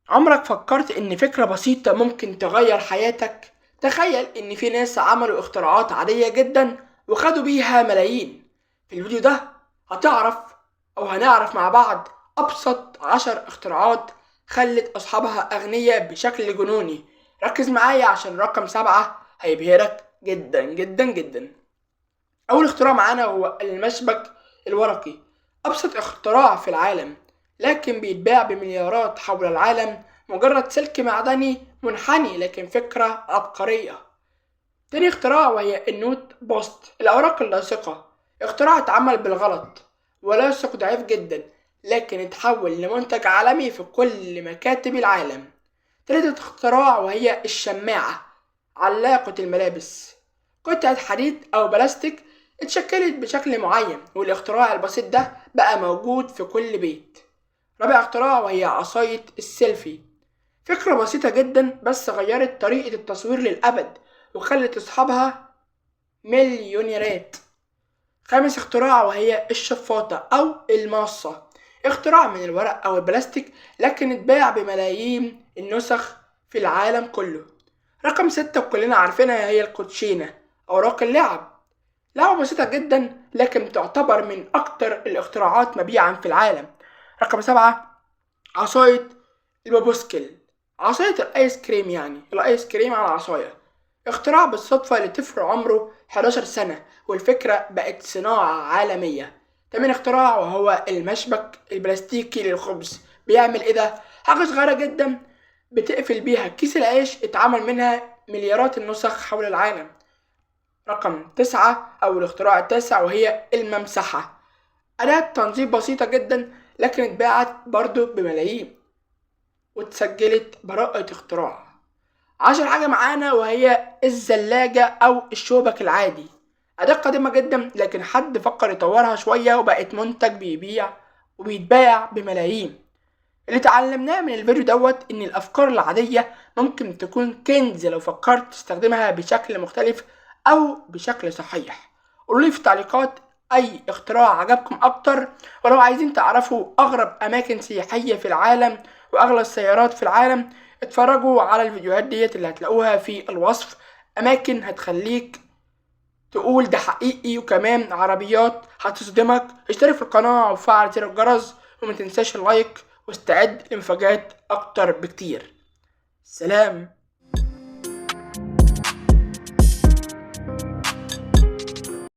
عمرك فكرت إن فكرة بسيطة ممكن تغير حياتك؟ تخيل إن في ناس عملوا اختراعات عادية جدا وخدوا بيها ملايين. في الفيديو ده هتعرف أو هنعرف مع بعض أبسط 10 اختراعات خلت أصحابها أغنياء بشكل جنوني. ركز معايا عشان رقم 7 هيبهرك جدا جدا جدا. أول اختراع معانا هو المشبك الورقي، أبسط اختراع في العالم لكن بيتباع بمليارات حول العالم. مجرد سلك معدني منحني لكن فكرة عبقرية. تاني اختراع وهي ال note post، الأوراق اللاصقة. اختراع اتعمل بالغلط ولاصق ضعيف جدا لكن اتحول لمنتج عالمي في كل مكاتب العالم. تالت اختراع وهي الشماعة، علاقة الملابس، قطعة حديد أو بلاستيك اتشكلت بشكل معين والاختراع البسيط ده بقى موجود في كل بيت. رابع اختراع وهي عصاية السيلفي، فكرة بسيطة جدا بس غيرت طريقة التصوير للأبد وخلت أصحابها مليونيرات. خامس اختراع وهي الشفاطة أو الماصة، اختراع من الورق أو البلاستيك لكن اتباع بملايين النسخ في العالم كله. رقم 6 وكلنا عارفينها هي الكوتشينة، أوراق اللعب، لعبة بسيطة جدا لكن تعتبر من أكتر الاختراعات مبيعا في العالم. رقم 7 عصاية ال popsicle، عصاية الآيس كريم، يعني الآيس كريم على عصاية، اختراع بالصدفة لطفل عمره 11 سنة والفكرة بقت صناعة عالمية. تامن اختراع وهو المشبك البلاستيكي للخبز، بيعمل ايه ده؟ حاجة صغيرة جدا بتقفل بيها كيس العيش، اتعمل منها مليارات النسخ حول العالم. رقم 9 أو الاختراع التاسع وهي الممسحة، أداة تنظيف بسيطة جدا لكن اتباعت برضو بملايين واتسجلت براءة اختراع. 10 حاجة معانا وهي الزلاجة أو الشوبك العادي، أداة قديمة جدا لكن حد فكر يطورها شوية وبقت منتج بيبيع وبيتباع بملايين. اللي اتعلمناه من الفيديو دوت إن الأفكار العادية ممكن تكون كنز لو فكرت تستخدمها بشكل مختلف أو بشكل صحيح. قولولي في التعليقات أي اختراع عجبكم أكتر، ولو عايزين تعرفوا أغرب أماكن سياحية في العالم وأغلى السيارات في العالم اتفرجوا على الفيديوهات ديت اللي هتلاقوها في الوصف. أماكن هتخليك تقول ده حقيقي، وكمان عربيات هتصدمك. اشترك في القناة وفعل زر الجرس وما تنساش اللايك، واستعد لمفاجآت أكتر بكتير. سلام.